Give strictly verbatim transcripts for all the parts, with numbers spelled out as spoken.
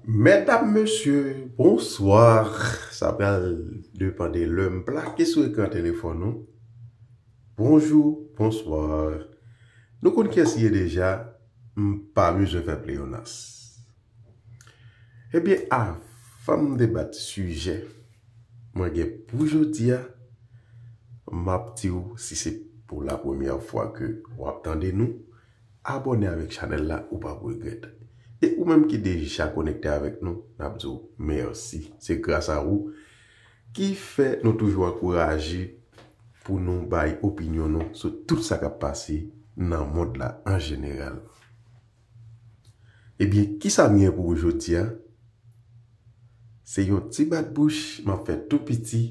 Medam, mesye, bonswa. Sa pral depann de lè m plake sou ekran telefòn nou. Bonjou, bonswa. Nou konn kiyès li ye deja, m pa bezwen fè pleyonas. Ebyen, avan m debat sijè mwen gen pou jodi a, m ap di w, si se pou la premyè fwa ke w ap tande nou, abòne avèk chanèl la, ou p ap regrèt. E ou menm ki deja konekte avèk nou, n ap di w mèsi. Se gras a ou ki fè nou toujou ankouraje pou nou bay opinyon nou sou tout sa k ap pase nan mond la an jeneral. Ebyen, kisa m gen pou ou jodi a? Se yon ti bat bouch m ap fè tou piti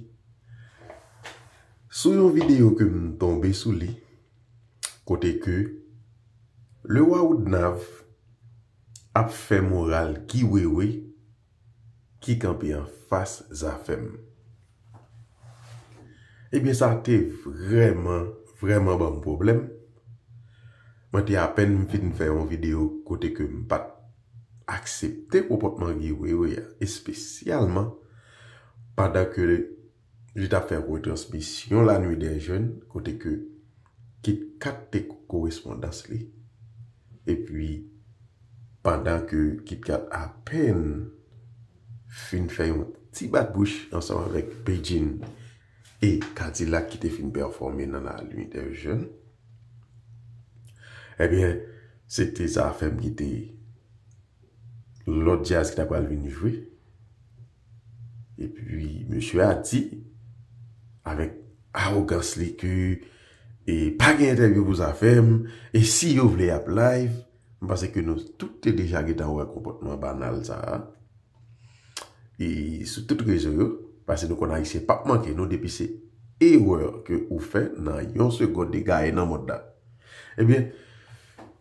sou yon videyo ke m tonbe sou li, kote ke Lewa Woodnav ap fè moral Guy Wewe ki kanpe anfas Zafèm. Ebyen, sa te vrèman, vrèman ban m pwoblèm. Mwen te apèn fin fè yon videyo kote ke m pa t aksepte konpòtman Guy Wewe a, espesyalman pandan ke li t ap fè retransmisyon La Nuit des Jeunes, kote ke Kit Kat te korespondans li. Epi, pandan ke Kit Kat apèn fin fè yon ti bat bouch ansanm avèk Bedjine e Kadilak ki te fin pèfòme nan La Nuit des Jeunes, ebyen, se te Zafèm ki te lòt djaz ki ta pral vin jwe. Epi, mesye a di, avèk awogans li, ke e pa gen entèvyou pou Zafèm, e si yo vle y ap live, m panse ke nou tout te deja gentan wè konpòtman banal sa a. E sou tout rezo yo, paske nou konn Ayisyen p ap manke nou depi se erè ke ou fè nan yon segonn de gaye nan mond la. Ebyen,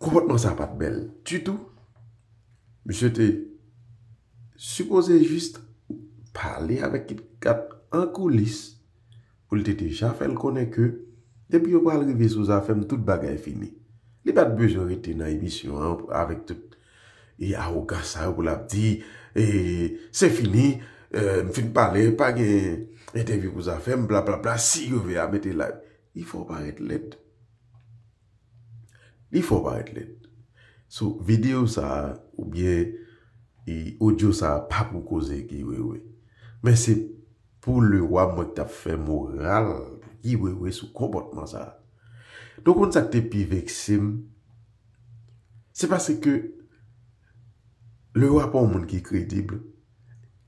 konpòtman sa a pa t bèl ditou. Misye te sipoze jis pale avèk Kit Kat an koulis pou l te deja fè l konnen ke depi yo pral rive sou Zafèm, tout bagay fini. Li pa t bezwen rete nan emisyon an avèk tout e awogans sa yo pou l ap di, e, se fini, e, m fin pale, pa gen entèvyou pou Zafèm, blablabla, si yo vle a mete live. Li fè w parèt lèd. Li fè w parèt lèd. So, videyo sa a, oubyen e, odyo sa a pa pou koze Guy Wewe. Men se pou Lewa mwen k t ap fè moral Guy Wewe sou konpòtman sa a. Nou konn sa k te pi vekse m? Se paske Lewa pa yon moun ki kredib.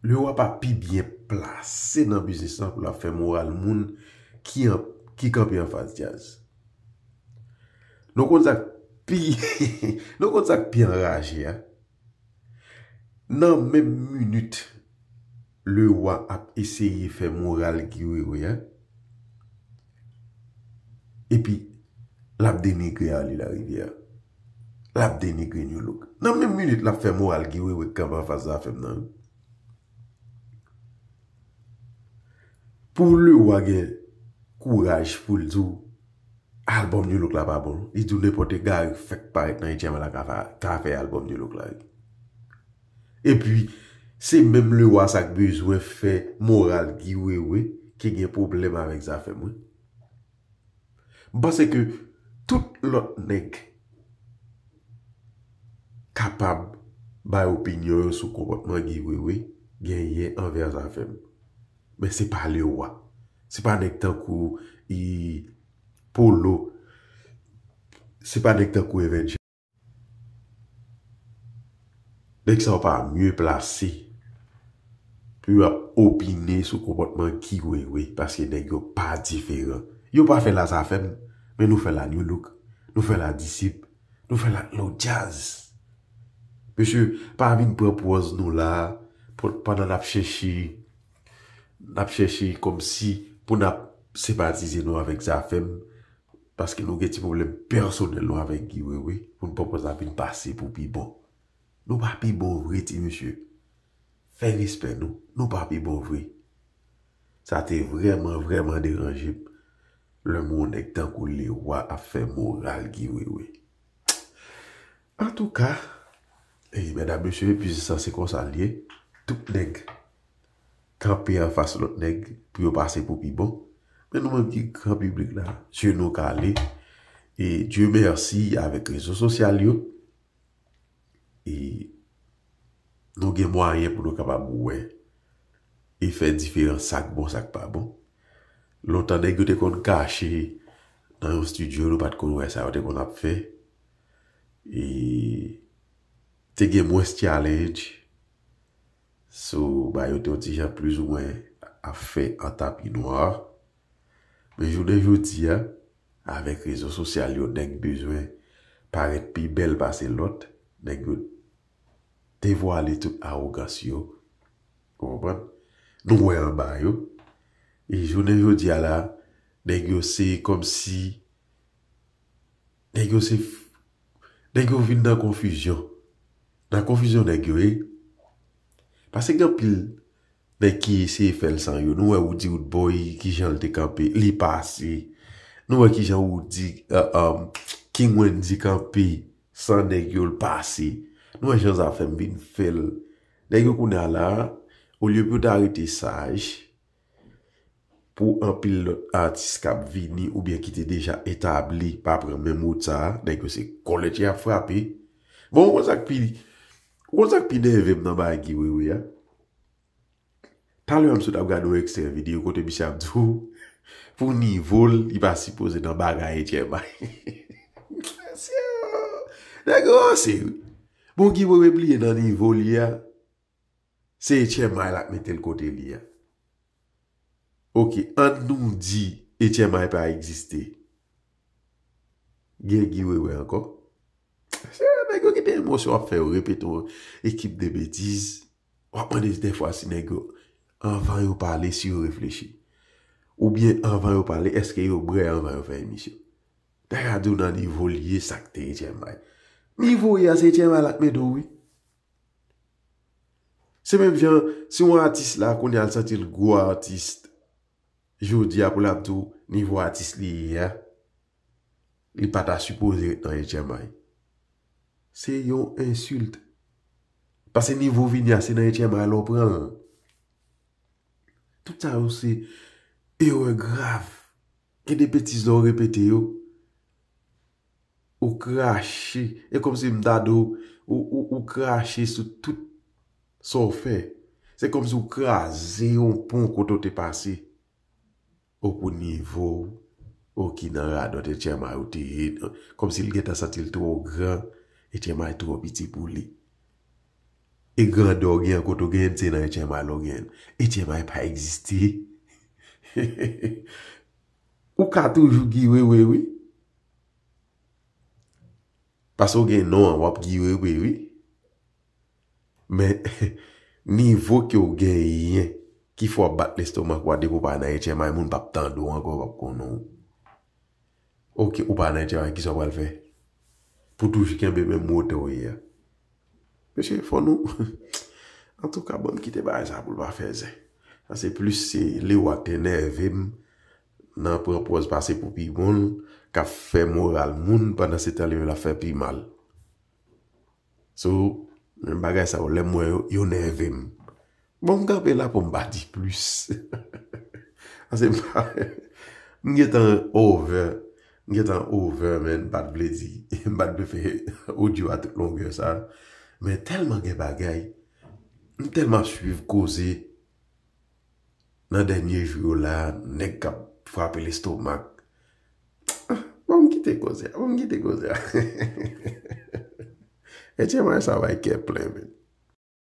Lewa pa pi byen plase nan biznis lan pou l ap fè moral moun ki an, ki kanpe anfas djaz. Nou konn sa k pi, nou konn sa k pi anraje a? Nan menm minit Lewa ap eseye fè moral Guy Wewe a, epi l ap denigre Arly Larivière. L ap denigre Nu Look. Nan menm minit l ap fè moral Guy Wewe k kanpe anfas Zafèm nan, wi. Pou Lewa gen kouraj pou l di w albòm Nu Look la pa bon, li di w nenpòt egare k fèk parèt nan ityèm la ka fè, ka fè albòm Nu Look la, wi. Epi, se menm Lewa sa k bezwen fè moral Guy Wewe ki gen pwoblèm avèk Zafèm, wi. M panse ke tout lòt nèg kapab bay opinyon yo sou konpòtman Guy Wewe genyen anvè Zafèm. Men se pa Lewa. Se pa nèg tankou, e, Polo. Se pa nèg tankou Evens Jean. Nèg sa yo pa mye plase pou yo ap opine sou konpòtman Guy Wewe, paske nèg yo pa diferan. Yo pa fè la Zafèm, men nou fè la Nu Look, nou fè la Disip, nou fè la lòt djaz. Mesye, pa vin pran pòz nou la, pou, pandan n ap chèche, n ap chèche kòmsi pou n ap senpatize nou avèk Zafèm, paske nou gen ti pwoblèm pèsonèl nou avèk Guy Wewe, pou n pran pòz la vin pase pou pi bon. Nou pa pi bon vre, ti mesye. Fè respè nou, nou pa pi bon vre. Sa te vrèman, vrèman deranje m lè m wè yon nèg tankou Lewa ap fè moral Guy Wewe. Antouka, E medam, mesye, pwiske se konsa l ye. Tout nèg kanpe anfas lòt nèg pou yo pase pou pi bon. Men nou menm ki gran piblik la, je nou kale. E Dye mèsi, avèk rezo sosyal yo, e nou gen mwayen pou nou kapab wè e fè diferans sa k bon, sa k pa bon. Lontan, nèg yo te konn kache nan yon estidyo, nou pa t konn wè sa yo te konn ap fè. E te gen mwens challenge. So, bagay yo te yon ti jan plizoumwen ap fè an tapi nwa. Men jounen jodi a, avèk rezo sosyal yo, nèg bezwen parèt pi bèl pase lòt, nèg yo devwale tout awogans yo. Ou konprann? Nou wè anba yo. E jounen jodi a la, nèg yo se kòmsi, nèg yo se, nèg yo vin nan konfizyon. Nan konfizyon nèg yo ye. Paske gen anpil nèg ki eseye fè l san yo. Nou wè Roody Roodboy, kijan l te kanpe, li pase. Nou wè kijan Roody, uh, um, King Wendy kanpe san nèg yo, l pase. Nou wè jan Zafèm vin fè l. Nèg yo kounye a la, olye pou yo ta rete saj, pou anpil lòt atis k ap vini oubyen ki te deja etabli pa pran menm wout sa a, nèg yo se kòlèt y ap frape. Bon, ou konn sa k pi, ou konn sa k pi nève m nan bagay Guy Wewe a? Talè a m sot ap gade yon ekstrè videyo kote misye ap di w, pou nivo l, li pa sipoze nan bagay H M I. Mesye, nèg yo ranse wi. Bon, Guy Wewe bliye nan nivo l ye a. Se H M I la k mete l kote li a. Oke, ann nou di H M I pa egziste. Gen Guy Wewe ankò. Se nèg yo kite emosyon ap fè yo repete yon ekip de betiz. W ap mande dèfwa si nèg yo, anvan yo pale, si yo reflechi. Oubyen anvan yo pale, èske yo brè anvan yo fè emisyon. Dayè a di w nan nivo l ye sa k te H M I. Nivo w ye a se H M I la k mete w wi. Se menm jan, si yon atis la, kounye a l santi l gwo atis, jodi a pou l ap di w nivo atis li ye a, li pa ta sipoze ret nan H M I. Se yon ensilt. Paske nivo w vini a, se nan H M I lè w pran l. Tout sa yo se erè grav. Gen de betiz lè w repete yo, ou krache. E kòmsi m ta di w, ou, ou, ou krache sou tout sa w fè. Se kòmsi w kraze yon pon kote w te pase. Ou pou nivo w, ou ki nan radòt H M I ou te ye, kòmsi l gentan santi l twò gran, H M I twò piti pou li. E grandè w gen an kote w genyen l, se nan H M I lè w genyen l. H M I pa egziste. Ou ka toujou Guy Wewe wi. Paske w gen non an, w ap Guy Wewe wi. Men, nivo ke w genyen, ki fè w ap bat lestomak w a, depi w pa nan H M I, moun p ap tande w ankò, yo p ap konnen w. Oke, ou pa nan H M I, kisa w pral fè? Pou toujou kenbe menm wotè w ye a. Mesye, fò nou, antouka, ban m kite bagay sa pou l pa fè zen. Sa se plis se Lewa k te nève m nan pran pòz pase pou pi bon l, k ap fè moral moun, pandan se tan li menm l ap fè pi mal. So, menm bagay sa yo, lè m wè yo, yo nève m. Bon, m kanpe la pou m pa di plis. Paske m pa, m gentan over. M gentan over, man. M pa t vle di, m pa t vle fè odyo a tout longè sa. Men tèlman gen bagay. M tèlman ap swiv koze nan dènye jou yo la, nèg k ap frape lestomak. Bon, m kite koze a, bon, m kite koze a. Etye mwen sa bay kè plen, men.